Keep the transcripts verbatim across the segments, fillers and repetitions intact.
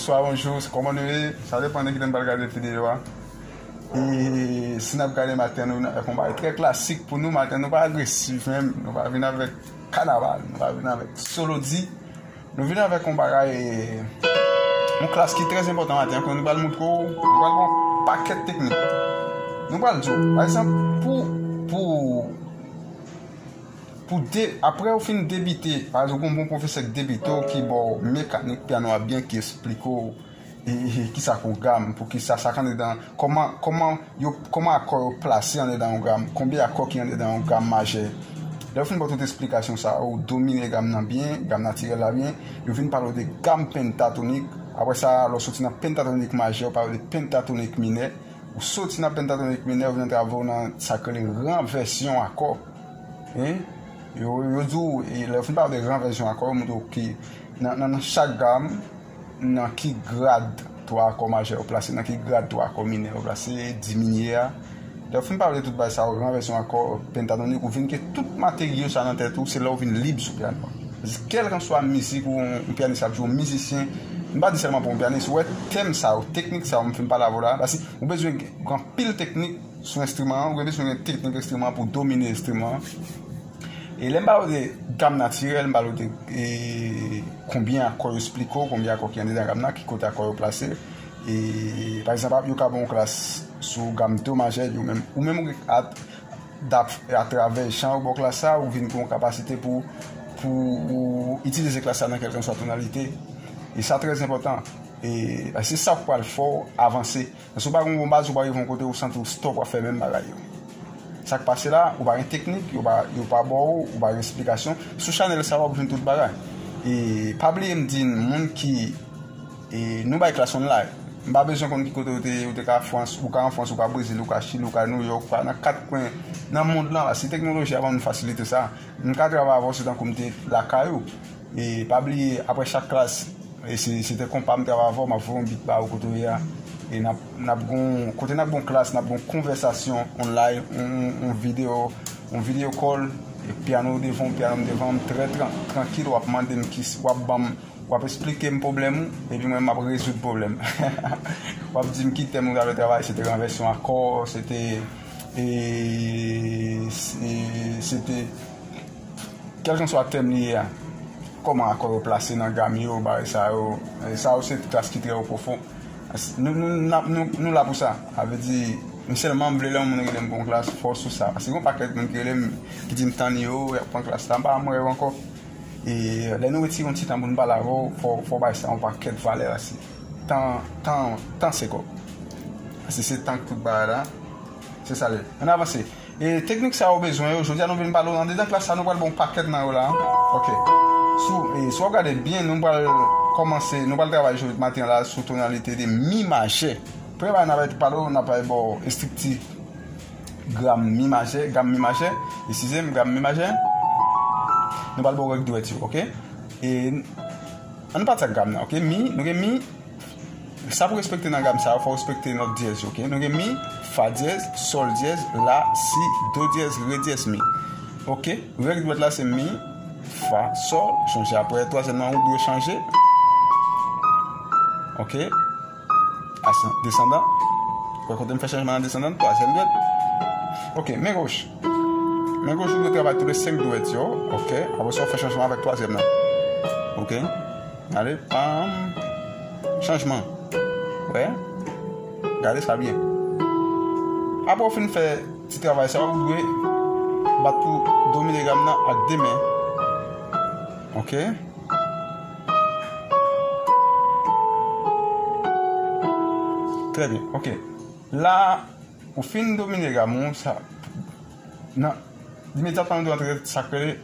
Bonswa, bonjou, kòman nou ye? Sa depann de kilè n pral gade videyo a. E si n ap gade maten, nou vin avèk yon bagay trè klasik pou nou. Maten, nou pa agresif menm, nou pa vin avèk kanaval, nou pa vin avèk solodi. Nou vin avèk yon bagay, yon klas ki trè enpòtan maten an, kote nou pral montre w, nou pral ba w yon pakèt teknik. Nou pral di w, pa egzanp, pou, pou, pou de, apre w fin debite, pa egzanp, yon bon pwofesè k debite w, ki ba w mekanik pyano a byen, ki eksplike w, e, e, e, kisa k yon gam, poukisa sa k andedan, kòman, kòman yo, kòman akò yo plase andedan yon gam, konbyen akò ki andedan yon gam majè. Lè yo fin ba w tout esplikasyon sa yo, ou domine gam nan byen, gam natirèl la byen, yo vin pale w de gam pentatonik. Apre sa, lè w soti nan pentatonik majè, yo pale w de pentatonik minè. Ou soti nan pentatonik minè, ou vin antrave w nan sa k rele ranvèsyon akò. Hein? Yo, yo di w, e lè yo fin pale de ranvèsyon akò, yo montre w ki nan, nan, nan chak gam, nan ki grad twa akò majè yo plase, nan ki grad twa akò minè yo plase, diminye a. Lè yo fin pale de tout bagay sa yo, ranvèsyon akò, pentatonik, ou vin gen tout materyo sa nan tèt ou, se lè ou vin lib sou pyano a. Kèlkanswa mizik ou yon, yon pyanis ap jwe, yon mizisyen, m pa di sèlman pou yon pyanis, ou wè tèm sa yo, teknik sa yo, m fin pale avè w la, paske ou bezwen gen anpil teknik sou enstriman an, ou bezwen gen teknik enstriman an pou domine enstriman an. E lè m pale w de gam natirèl, m pale w de, e, konbyen akò yo eksplike w, konbyen akò ki andedan gam nan, ki kote akò yo plase. E, pa egzanp, yo ka ba w yon klas sou gam do majè, yo menm, ou menm ou, a, dap-, atravè jan yo ba w klas sa, ou vin gen yon kapasite pou, pou ou itilize klas sa nan kèlkanswa tonalite. E sa trè enpòtan. E se sa k pral fè w avanse. Paske si w pa gen yon bon baz, ou pral rive yon kote ou santi w stòk, w ap fè menm bagay yo. Sa k pase la, ou pa gen teknik, yo pa, yo pa ba w, ou pa gen esplikasyon. Sou chanèl sa, w ap jwenn tout bagay. E pa bliye m di n, moun ki, e, nou bay klas online. M pa bezwen konn ki kote ou te ye, ou te ka Frans, ou ka an Frans, ou ka Brezil, ou ka Chili, ou ka Nouyòk, ou ka nan kat kwen nan mond lan. Se teknoloji a ban nou fasilite sa. M ka travay avè w, se tankou m te lakay ou. E pa bliye, apre chak klas, e se, se te konpa m travay avè w, m ap voye yon beat ba ou kote w ye a. E n ap, n ap gon, kote n ap gon klas, n ap gon konvèsasyon online, yon, yon, yon videyo, yon videyo call, e pyano devan w, pyano m devan m, trè tran-, trankil, w ap mande m ki, w ap ban m, w ap eksplike m pwoblèm ou, epi mwen, m ap rezoud pwoblèm. W ap di m ki tèm ou t ap travay, se te ranvèsyon akò, se te, e, se, se te kèlkanswa tèm li ye a, kòman akò yo plase nan gam yo, bagay sa yo, e sa yo se klas ki trè o pwofon. Nou, nou, n ap, nou, nou la pou sa. Sa vle di, m sèlman m vle lè yon moun rele m pou yon klas, fò sou sa. Paske gen yon pakèt moun ki rele m, ki di m tann yo, y ap pran klas la, m pa janm wè yo ankò. E lè nou retire yon ti tan pou nou pale avè w, fò, fò w bay sa yon pakèt valè la, se tan, tan, tan se kòb. Paske se tan k tout bagay la, se sa l ye. Ann avanse. E teknik sa yo bezwen yo, jodi a nou vin pale w anndedan klas sa, nou pral ba w pakèt nan yo la. Ok. Si w, e, si w ap gade byen, nou pral kòmanse, nou pral travay jodi maten la sou tonalite de mi majè. Premye bagay n ap pale w, n ap pale ba w estrikti gam mi majè, gam mi majè, eskize m, gam mi majè. Nou pral ba w règ dwèt yo, ok? E ann pati ak gam nan, ok? Mi, nou gen mi, sa pou respekte nan gam sa yo, fò w respekte nòt dyèz yo, ok? Nou gen mi, fa dyèz, sòl dyèz, la, si, do dyèz, re dyèz, mi. Ok? Règ dwèt la se mi, fa, sòl. Chonje apre twazyèm nan, ou dwe chanje. Ok? Asan-, desandan. Wè kote m fè chanjman nan desandan, twazyèm dwèt. Ok, men goch. Men goch, ou dwe travay tou le senk dwèt yo. Ok, apre sa, w fè chanjman avèk twazyèm nan. Ok. Ale, pam. Chanjman. Wè? Gade sa byen. Apre w fin fè ti travay sa, ou dwe bat pou domine gam nan ak de men. Ok? Trè byen, ok. La, ou fin domine gam ou, sa, nan, imedyatman nou dwe antre sa k rele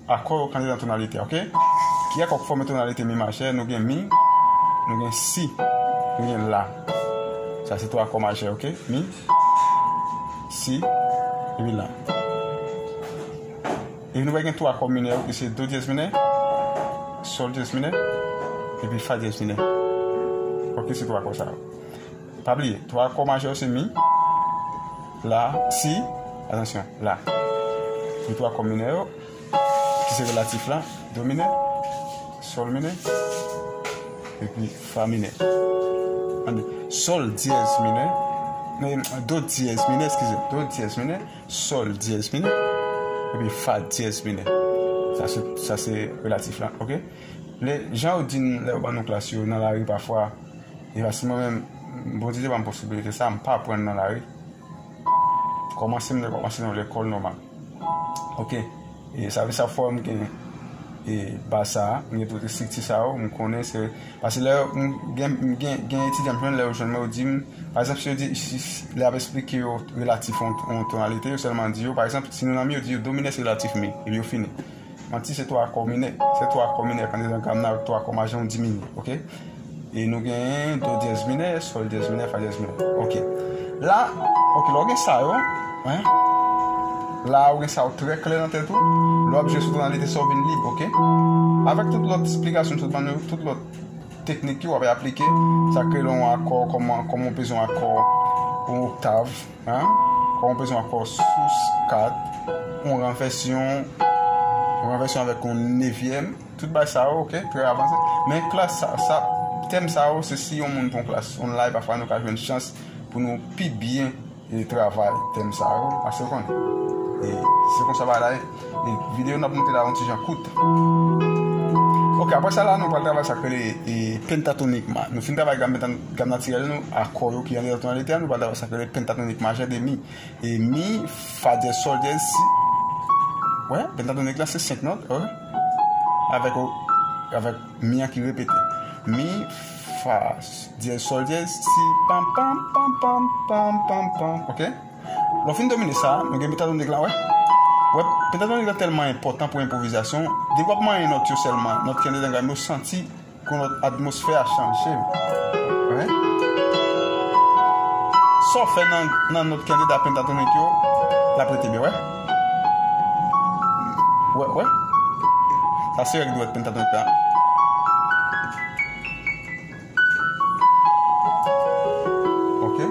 akò yo k antre nan tonalite, ok? Ki akò k fòme tonalite mi majè? Nou gen mi, nou gen si, nou gen la. Sa se twa akò majè, ok? Mi, si, epi la. Epi nou pral gen twa akò minè yo, ki se do dyèz minè, sòl dyèz minè, epi fa dyèz minè. Ok, se twa akò sa yo. Pa bliye, twa akò majè yo se mi, la, si, atansyon, la. Epi twa akò minè yo, ki se relatif la, do minè, sòl minè, epi fa minè. Tande, sòl dyèz minè, eh, do dyèz minè, eskize, do dyèz minè, sòl dyèz minè, epi fa dyèz minè. Sa se, sa se relatif la, oke? Lè, jan yo di n, lè yo ban nou klas yo nan lari pafwa, e paske mwen menm, Bondye te ban m posibilite sa, m pa aprann nan lari. Kòmanse, m te kòmanse nan lekòl nòmal. Oke. E sa vle sa fò m gen, e, baz sa a, m gen tout estrikti sa yo, m konnen se, paske lè m gen, m gen, gen etidyan m jwenn, lè yo jwenn mwen, yo di m, pa egzanp, si yo di, si, si, lè y ap esplike yo relatif yon, yon tonalite, yo sèlman di yo, pa egzanp, si nou nan mi, yo di yo do minè se relatif mi, epi yo fini. Manti, se twa akò minè. Se twa akò minè k antre nan gam nan avèk twa akò majè, yon diminye, oke? E nou genyen do dyèz minè, sòl dyèz minè, fa dyèz minè. Oke. La, oke, lè w gen sa yo, en, la ou gen sa yo trè klè nan tèt ou, lè w ap jwe sou tonalite sa w vin lib, oke? Avèk tout lòt esplikasyon m sot ban nou yo, tout lòt teknik yo w ap aplike, sa k rele yon akò, kòman, kòman w peze yon akò, yon oktav, en? Kòman w peze yon akò sous kat, yon ranvèsyon, yon ranvèsyon avèk yon nevyèm, tout bagay sa yo, oke, trè avanse. Men klas sa, sa, tèm sa yo, se si yon moun pran klas online, pafwa nou ka jwenn chans pou nou pi byen, e, travay tèm sa yo, paske w konnen. E se konsa bagay la ye. E videyo n ap monte la yon ti jan kout. Oke, apre sa la, nou pral travay sa k rele, e, pentatonik ma-, nou fin travay gam, penta-, gam natirèl nou, akò yo ki antre nan tonalite a, nou pral travay sa k rele pentatonik majè de mi. E mi, fa dyèz, sòl dyèz, si. Wè, pentatonik la se senk nòt, wè. Avèk, avèk mi an ki repete. Mi, fa, dyèz, sòl dyèz, si, pam, pam, pam, pam, pam, pam, pam. Oke? Lè w fin domine sa, nou gen pentatonik la, wè. Wè, pentatonik la tèlman enpòtan pou enpwovizasyon. Depi w ap manyen nòt yo sèlman, nòt ki anndan gam yo santi gon lòt atmosfè a chanje. Wè. Sa w fè nan, nan nòt ki anndan pentatonik yo, l ap rete byen, wè. Wè, wè. Sa se règ dwèt pentatonik la. Oke.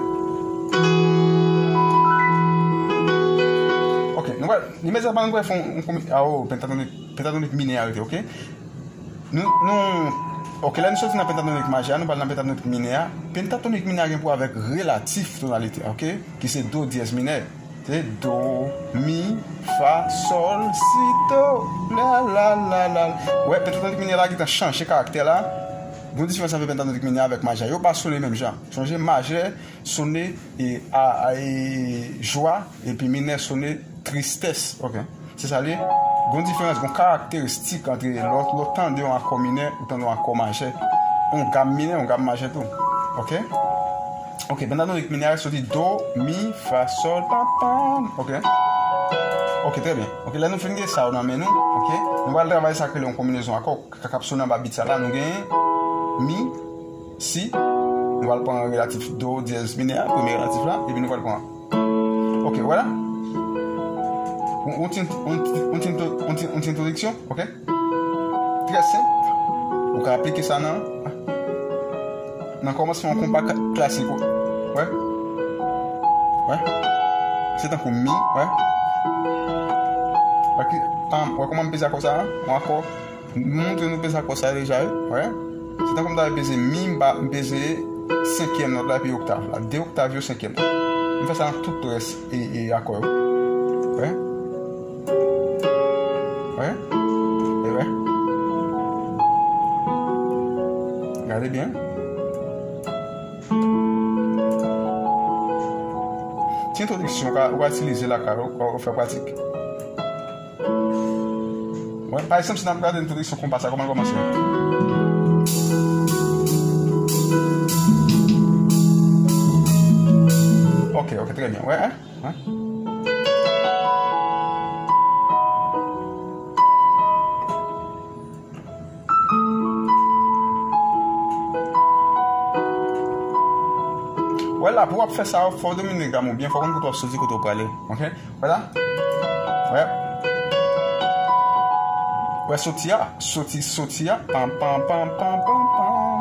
Oke, nou wè, imedyateman nou wè fè yon, yon komi-, a, o, pentatonik, pentatonik minè a rete, oke? Nou, nou, oke, lè nou soti nan pentatonik majè a, nou pral nan pentatonik minè a. Pentatonik minè a gen pou wè avèk relatif tonalite, oke? Ki se do dyèz minè. Se do, mi, fa, sòl, si, do, la, la, la, la. Wè, pentatonik minè la gentan chanje karaktè la. Gon diferans ant pentatonik minè avèk majè. Yo pa sone menm jan. Sonje majè sone e a, a, e jwa, epi minè sone tristès. Oke. Se sa l ye. Gon diferans, gon karakteristik ant lè w, lè w tande yon akò minè, ou tande yon akò majè. Yon gam minè, yon gam majè tou. Oke? Oke, pentatonik minè a soti do, mi, fa, sòl, pa, pam. Oke? Oke, trè byen. Oke, lè nou fin gen sa yo nan men nou, oke, nou pral travay sa k rele yon konbinezon akò k ap sone anba bit sa la, nou gen mi, si, nou pral pran relatif do dyèz minè a, premye relatif la, epi nou pral pran. Oke, vwala. Yon, yon ti, yon ti, yon ti, yon ti, yon ti entwodiksyon, oke? Trè senp. Ou ka aplike sa nan, nan kòmansman yon konpa kla-, klasik, wè. Wè. Se tankou mi, wè. Wè ki, pam, wè kòman m peze akò sa a? Yon akò. M montre nou peze akò sa a deja, wi. Wè. Se tankou m ta peze mi, m ba, m peze senkyèm nòt la epi oktav la. De oktav yo senkyèm. M fè sa nan tout rès e, e akò yo. Wè. Wè. E wè. Gade byen. Ti entwodiksyon, ou ka, ou ka itilize lakay ou, ou ka fè pratik. Wè, pa egzanp, si n ap gade entwodiksyon konpa sa, kòman l kòmanse? Oke, oke, trè byen. Wè, en? Wè. Wè la, pou w ap fè sa, fò w domine gam ou byen, fò w konn kote w ap soti, kote w prale. Oke? Wè la? Wè. Wè soti a, soti, soti a. Pam, pam, pam, pam, pam, pam.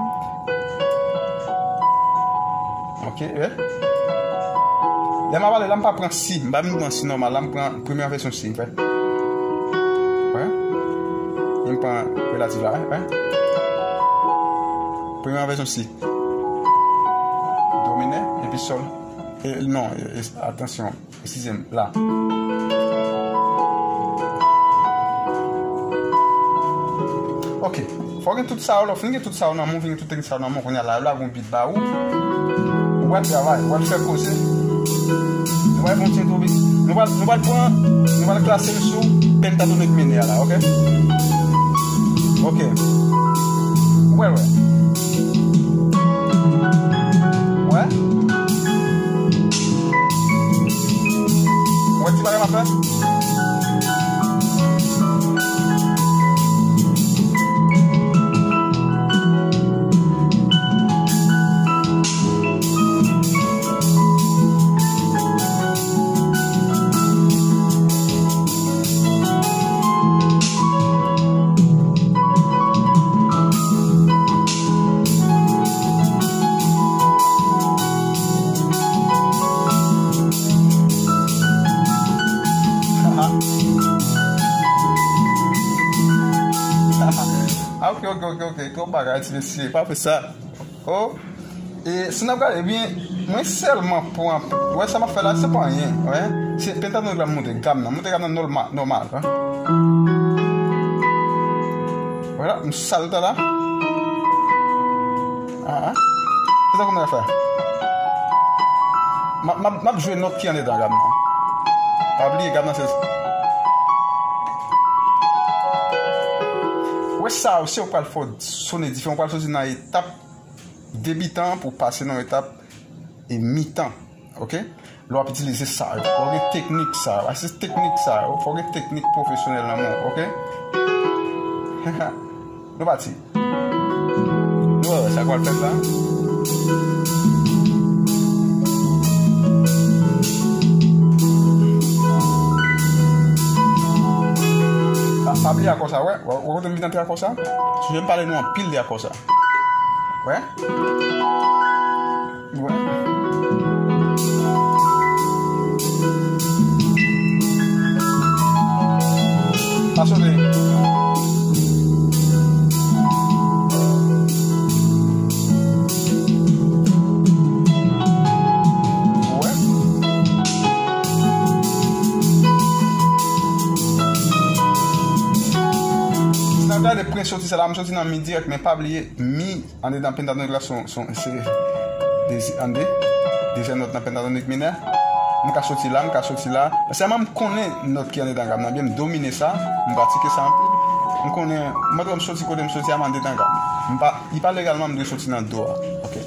Oke, wè. Lè m ap pale la, m pa pran si, m pa vin pran si nòmal la, m pran premye vèsyon si, m fè. Wè. M pran relatif la, wè. Premye vèsyon si. Do minè, epi sòl. E, non, e, e, atansyon, eskize m, la. Ok. Fò w gen tout sa yo, lè w fin gen tout sa yo nan men w, fin gen tout teknik sa yo nan men w, kounye a la, la, gon bit ba ou. Ou pral travay, ou pral fè koze. Nou pral fè yon ti entwodis-, nou pral, nou pral pran, nou pral klase l sou pentatonik minè a la, ok? Ok. Ou pral wè. Wè? Ou wè ti bagay m ap fè? Ah, ok, ok, ok, ok. Twòp bagay, ti mesye. Pa fè sa. Oh. E si n ap gade byen, mwen sèlman pran, wè sa m ap fè la, se pa anyen, wè. Se pentatonik la m moute, gam nan. Moute gam nan nòma-, nòmal, wè. Vwala, m salta la. Ah, ah. Se sa kòman w fè. M ap, m ap, m ap jwe nòt ki andedan gam nan. Pa bliye, gam nan se. Wè sa, se w pral fè w sonnen diferan, w pral soti nan etap debitan pou pase nan etap e mitan. Ok? Lè w ap itilize sa yo, fò w gen teknik sa yo. Asiste teknik sa yo, fò w gen teknik pwofesyonèl nan men w, ok? Nou pati. Nou wè sa k pral fèt la. Pa, pa bliye akò sa, wè. Wè, wè kote m vin antre akò sa? Sonje m pale nou anpil de akò sa. Wè. Wè. Pa sote. Wè. Si n ap gade prensip sa la, m soti nan mi dirèk, men pa bliye mi andedan pentatonik la, se, se, se dezi-, ande, dezyèm nòt nan pentatonik minè. M ka soti la, m ka soti la. Sèlman m konnen nòt ki andedan gam nan byen, m domine sa, m pratike sa anpil. M konnen, mwen m soti kote m soti a, m andedan gam. M pa, li pa legalman m dwe soti nan do a. Ok.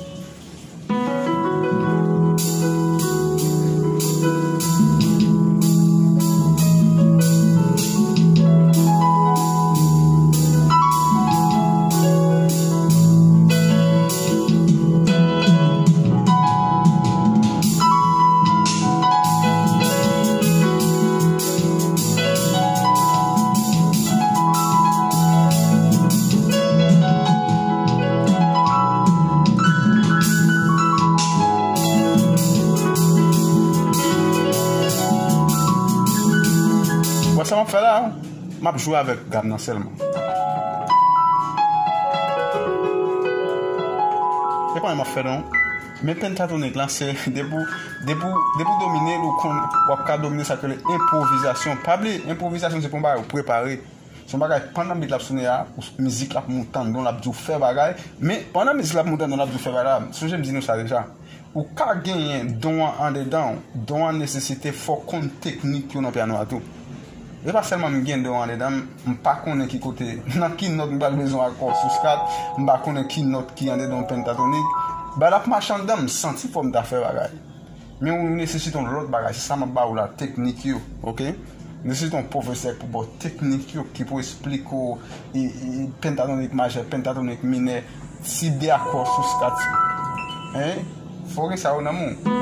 Wè sa m ap fè la? M ap jwe avèk gam nan sèlman. Se pa anyen m ap fè non. Men pentatonik la, se depi w, depi w, depi w domine l, ou konn, w ap ka domine sa k rele enpwovizasyon. Pa bliye, enpwovizasyon se pa yon bagay ou prepare. Se yon bagay pandan bit la ap sonnen a, ou, mizik la ap moute anndan w, l ap di w fè bagay. Men pandan mizik la ap moute anndan w, l ap di w fè bagay la, sonje m di nou sa deja. Ou ka genyen don an andedan w. Don an nesesite fò w konn teknik yo nan pyano a tou. Se pa sèlman m gen don an andedan m, m pa konnen ki kote, nan ki nòt m pral bezwen akò sou skat, m pa konnen ki nòt ki andedan yon pentatonik. Bagay la ap mache anndan m, m santi fò m ta fè bagay. Men ou nesesite yon lòt bagay, se sa m ap ba ou la, teknik yo, ok? Nesesite yon pwofesè pou ba w teknik yo, ki pou esplike w, e, e, pentatonik majè, pentatonik minè, tip de akò sou skat yo. Hein? Fò w gen sa yo nan men w.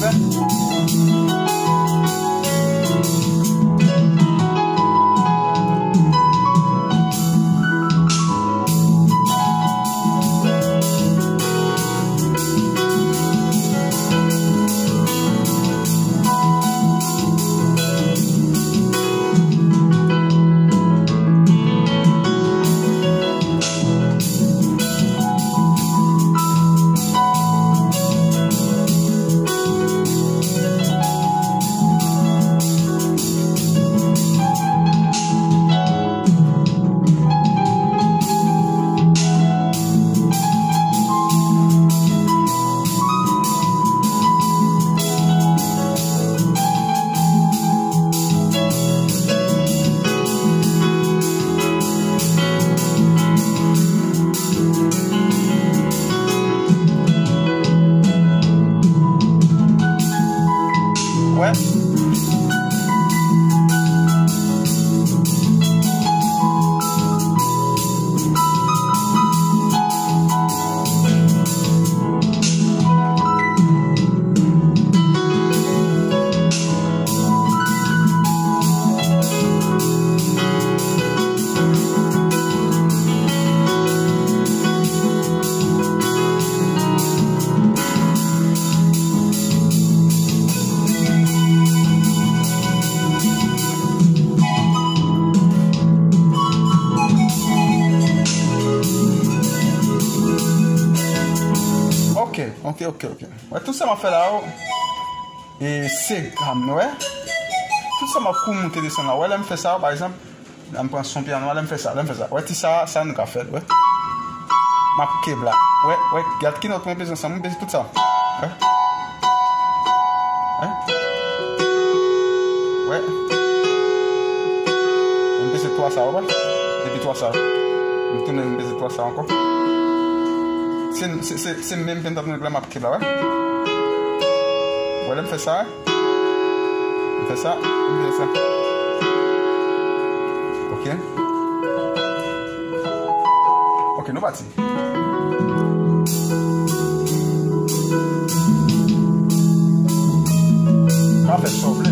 Wè. Ok, ok, ok, ok. Wè, tout sa m ap fè la yo, e se gam, wè. Tout sa m ap kou moute desann la. Wè, lè m fè sa, pa egzanp, lè m pran son pyano a, lè m fè sa, lè m fè sa. Wè, ti sa, sa nou ka fè l, wè. M ap keb la. Wè, wè, gad ki nòt mwen peze ansanm, m peze tout sa. Wè. Wè. Wè. M peze twa sa, wè. Depi twa sa. M tounen, m peze twa sa ankò. Se, se, se, se menm ke m t ap jwe la, m ap keb la, wè. Wè, lè m fè sa, wè. M fè sa, m fè sa. Ok. Ok, nou pati. Pa fè sa w vle.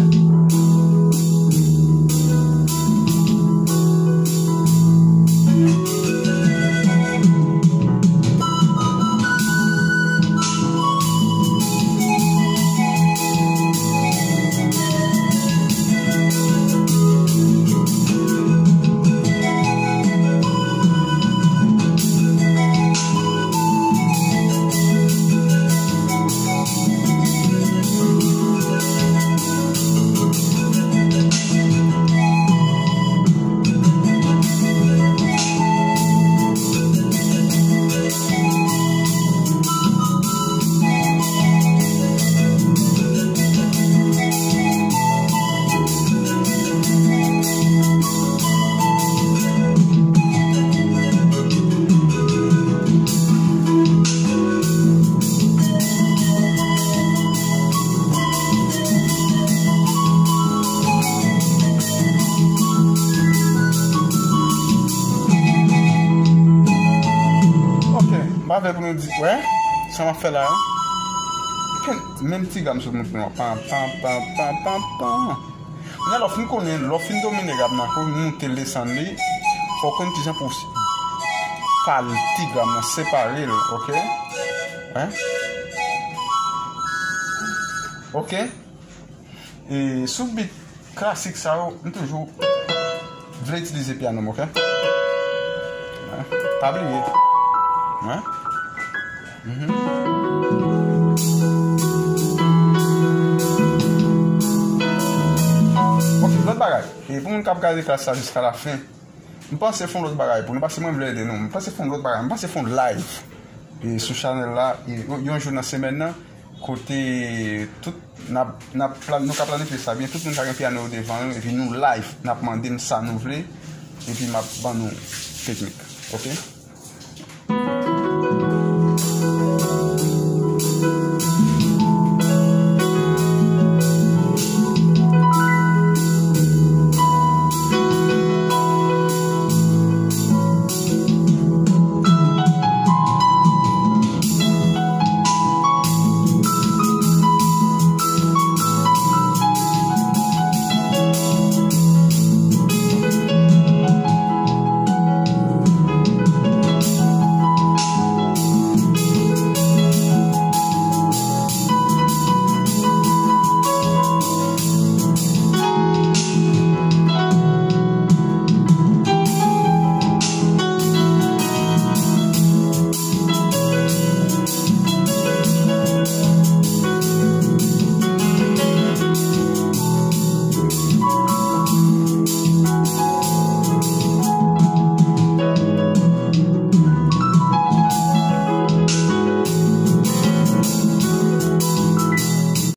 Ok, m pa vle pou nou di, wè, sa m ap fè la, a. Menm ti gam sou moute nou an. Pam, pam, pam, pam, pam, pam. Kounye a, lè w fin konnen, lè w fin domine gam nan, pou w moute l desann li, fò w konn kijan pou w pale ti gam nan, separe l, ok? Hein? Ok? E sou beat klasik sa yo, m toujou vle itilize pyano m, ok? Pa bliye. Hein? Mhm. Ok, lòt bagay. E pou moun k ap gade klas la jiska la fen, m panse fè yon lòt bagay pou nou, paske mwen vle ede nou. M panse fè yon lòt bagay. M panse fè yon live. E sou chanèl la, e yon, yon jou nan semèn nan, kote tout n ap, n ap plan-, nou ka planifye sa byen, tout moun ka gen pyano yo devan yo, epi nou live, n ap mande m sa nou vle, epi m ap ban nou teknik. Ok?